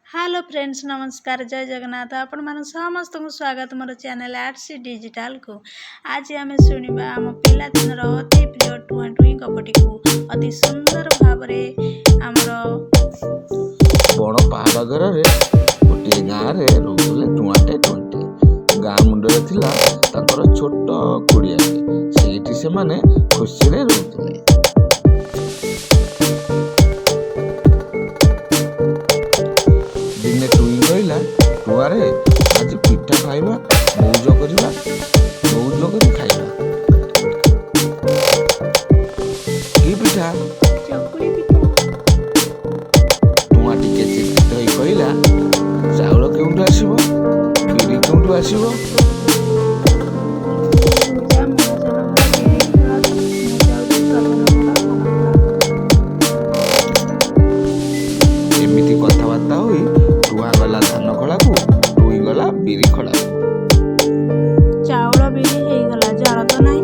Hello friends, ନମସ୍କାର, ଜୟ ଜଗନ୍ନାଥ। ଆପଣମାନ ସମସ୍ତଙ୍କୁ ସ୍ୱାଗତ ମୋର ଚ୍ୟାନେଲ୍ ଆର୍ଟସି ଡିଜିଟାଲକୁ। ଆଜି ଆମେ ଶୁଣିବା ଆମ ପିଲାଦିନର ଅତି ପ୍ରିୟ ଟୁଆଁ ଟୁଇଁ ଗପଟିକୁ ଅତି ସୁନ୍ଦର ଭାବରେ ଆମର ବଣ ପାହାଡ଼ ଘରରେ ଗୋଟିଏ ଗାଁରେ ରହୁଥିଲେ ଟୁଆଁଟେ ଟୁଇଁଟେ। ଗାଁ ମୁଣ୍ଡରେ ଥିଲା ତାଙ୍କର ଛୋଟ କୁଡ଼ିଆଟେ। ସେଇଠି ସେମାନେ ଖୁସିରେ ରହୁଥିଲେ। ଦିନେ ଟୁଇଁ କହିଲା, ଟୁଆଁରେ, ଆଜି ପିଠା ଖାଇବା, ମଉଜ କରିବା, ମଉଜ କରି ଖାଇବା। କି ପିଠା? ଚକୁଳି ପିଠା। ଟୁଆଁ ଟିକେ ଚିନ୍ତିତ ହୋଇ କହିଲା, ଚାଉଳ କେଉଁଠୁ ଆସିବ? ବିରି କେଉଁଠୁ ଆସିବ? ତୁ ଯା ମହାଜନ ଘର ବିରି ଖୋଳାକୁ, ମୁଁ ଯାଉଛି ପ୍ରଧାନ ଘର ଧାନ ଖୋଳାକୁ। ଏମିତି କଥାବାର୍ତ୍ତା ହୋଇ ଟୁଆଁ ଗଲା ଧାନ ଖଳାକୁ, ଟୁଇଁ ଗଲା ବିରି ଖଳାକୁ। ଚାଉଳ ବିରି ହେଇଗଲା, ଜାଳ ତ ନାହିଁ।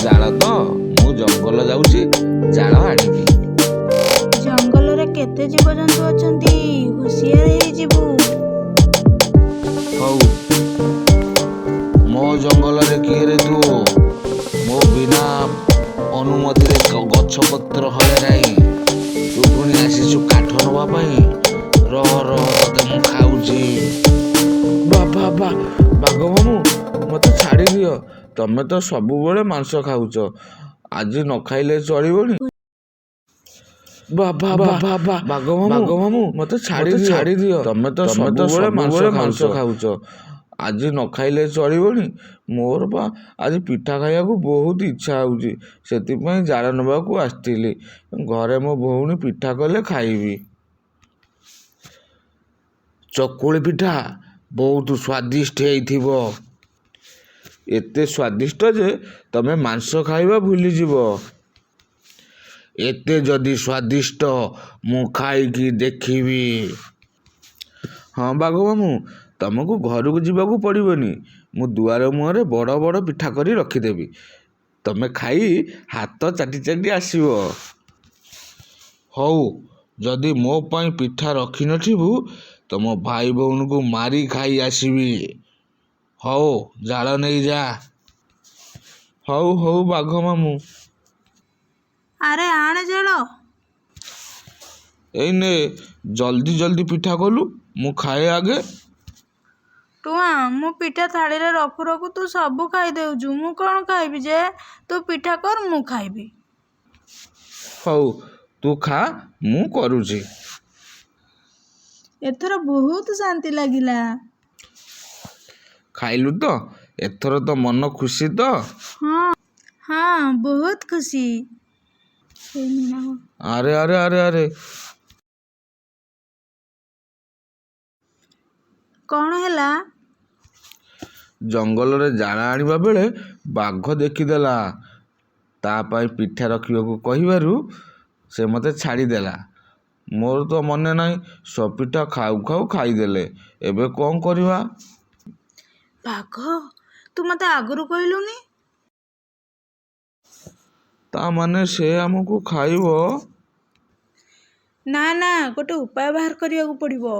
ଜାଳ ତ ମୁଁ ଜଙ୍ଗଲ ଯାଉଛି, ଜାଳ ଆଣିବି। ଜଙ୍ଗଲରେ କେତେ ଜୀବଜନ୍ତୁ ଅଛନ୍ତି, ହୁସିଆର ହେଇଯିବୁ। ହଉ। ମୋ ଜଙ୍ଗଲରେ କିଏ ରେ ତୁ? ମୋ ବିନା ଅନୁମତିରେ ଗଛ ପତ୍ର ହଲେ ନାହିଁ। ତୁ ପୁଣି ଆସିଛୁ କାଠ ନବା ପାଇଁ? ରହ ରହ, ତତେ ମୁଁ ଖାଉଛି। ବା ବା ବା, ବାଘ ମାମୁଁ, ମୋତେ ଛାଡ଼ିଦିଅ। ତମେ ତ ସବୁବେଳେ ମାଂସ ଖାଉଛ, ଆଜି ନ ଖାଇଲେ ଚଳିବନି। ବା ବା ବା ବା, ବାଘ ମାମୁଁ, ମୋତେ ଛାଡ଼ିଦିଅ। ତମେ ତ ସବୁବେଳେ ମାଂସ ଖାଉଛ, ଆଜି ନ ଖାଇଲେ ଚଳିବନି। ମୋର ବା ଆଜି ପିଠା ଖାଇବାକୁ ବହୁତ ଇଚ୍ଛା ହେଉଛି, ସେଥିପାଇଁ ଜାଳ ନେବାକୁ ଆସିଥିଲି। ଘରେ ମୋ ଭଉଣୀ ପିଠା କଲେ ଖାଇବି। ଚକୁଳି ପିଠା ବହୁତ ସ୍ୱାଦିଷ୍ଟ ହେଇଥିବ, ଏତେ ସ୍ୱାଦିଷ୍ଟ ଯେ ତମେ ମାଂସ ଖାଇବା ଭୁଲିଯିବ। ଏତେ ଯଦି ସ୍ୱାଦିଷ୍ଟ, ମୁଁ ଖାଇକି ଦେଖିବି। ହଁ ବାଘ ମାମୁଁ, ତମକୁ ଘରକୁ ଯିବାକୁ ପଡ଼ିବନି। ମୁଁ ଦୁଆର ମୁହଁରେ ବଡ଼ ବଡ଼ ପିଠା କରି ରଖିଦେବି, ତମେ ଖାଇ ହାତ ଚାଟି ଚାଟି ଆସିବ। ହଉ, ଯଦି ମୋ ପାଇଁ ପିଠା ରଖିନଥିବୁ, ତମ ଭାଇ ଭଉଣୀକୁ ମାରି ଖାଇ ଆସିବି। ହଉ, ଜାଳ ନେଇଯା। ହଉ ହଉ ବାଘ ମାମୁଁ। ଆରେ, ଆଣେ ଜାଳ। ଏଇ ନେ, ଜଲ୍ଦି ଜଲ୍ଦି ପିଠା କଲୁ, ମୁଁ ଖାଏ ଆଗେ। ଟୁଆଁ, ମୁଁ ପିଠା ଥାଳିରେ ରଖୁ ରଖୁ ତୁ ସବୁ ଖାଇଦେଉଛୁ, ମୁଁ କ'ଣ ଖାଇବି ଯେ? ତୁ ପିଠା କର, ମୁଁ ଖାଇବି। ହଉ, ତୁ ଖା, ମୁଁ କରୁଛି। ଏଥର ବହୁତ ଶାନ୍ତି ଲାଗିଲା। ଖାଇଲୁ ତ? ଏଥର ତ ମନ ଖୁସି ତ? ହଁ ହଁ, ବହୁତ ଖୁସି ହେଇନି ନା କଣ? ଆରେ ଆରେ ଆରେ ଆରେ! କ'ଣ ହେଲା? ଜଙ୍ଗଲରେ ଜାଳ ଆଣିବା ବେଳେ ବାଘ ଦେଖିଦେଲା। ତା ପାଇଁ ପିଠା ରଖିବାକୁ କହିବାରୁ ସେ ମୋତେ ଛାଡ଼ିଦେଲା। ମୋର ତ ମନେ ନାହିଁ, ସବୁ ପିଠା ଖାଉ ଖାଉ ଖାଇଦେଲେ। ଏବେ କ'ଣ କରିବା? ବାଘ? ତୁ ମୋତେ ଆଗରୁ କହିଲୁନି। ତା ମାନେ ସେ ଆମକୁ ଖାଇବ। ନା ନା, ଗୋଟେ ଉପାୟ ବାହାର କରିବାକୁ ପଡ଼ିବ।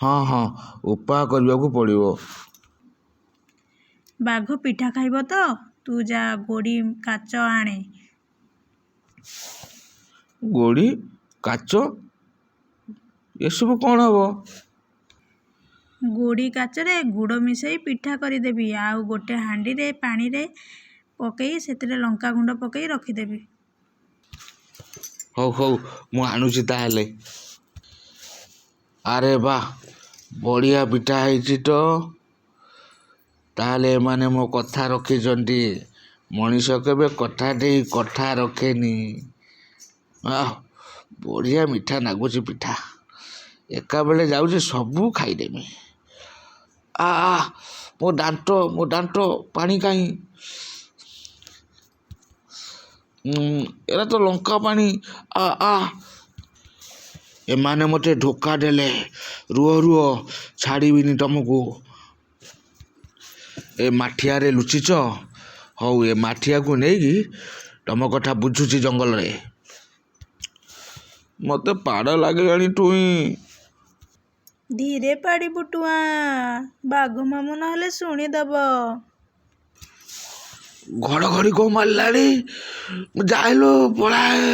ହଁ ହଁ, ଉପାୟ କରିବାକୁ ପଡ଼ିବ। ବାଘ ପିଠା ଖାଇବ ତ? ତୁ ଯା, ଗୋଡ଼ି କାଚ ଆଣେ। ଗୋଡ଼ି କାଚ, ଏସବୁ କ'ଣ ହବ? ଗୋଡ଼ି କାଚରେ ଗୁଡ଼ ମିଶାଇ ପିଠା କରିଦେବି, ଆଉ ଗୋଟେ ହାଣ୍ଡିରେ ପାଣିରେ ପକେଇ ସେଥିରେ ଲଙ୍କାଗୁଣ୍ଡ ପକେଇ ରଖିଦେବି। ହଉ ହଉ, ମୁଁ ଆଣୁଛି ତାହେଲେ। ଆରେ ବାଃ, ବଢ଼ିଆ ପିଠା ହେଇଛି ତ! ତାହେଲେ ଏମାନେ ମୋ କଥା ରଖିଛନ୍ତି। ମଣିଷ କେବେ କଥା ଦେଇ କଥା ରଖେନି। ଆଃ, ବଢ଼ିଆ ମିଠା ନାଗୁଛି ପିଠା। ଏକାବେଳେ ଯାଉଛି ସବୁ ଖାଇଦେମି। ଆ ଆ, ମୋ ଦାନ୍ତ, ମୋ ଦାନ୍ତ! ପାଣି କାହିଁ? ଏରା ତ ଲଙ୍କା ପାଣି। ଆ ଆ, ଏମାନେ ମୋତେ ଧୋକା ଦେଲେ। ରୁହ ରୁହ, ଛାଡ଼ିବିନି ତମକୁ। ଏ ମାଠିଆରେ ଲୁଚିଛ? ହଉ, ଏ ମାଠିଆକୁ ନେଇକି ତମ କଥା ବୁଝୁଛି ଜଙ୍ଗଲରେ। ମୋତେ ପାଡ଼ ଲାଗିଲାଣି ଟୁଇଁ। ଧୀରେ ପାଡ଼ିବୁ ଟୁଆଁ, ବାଘ ମାମୁଁ ନହେଲେ ଶୁଣିଦବ। ଘଡ଼ଘଡ଼ି କଣ ମାରିଲାଣି? ମୁଁ ଯାଇଲୁ ପଳାଏ।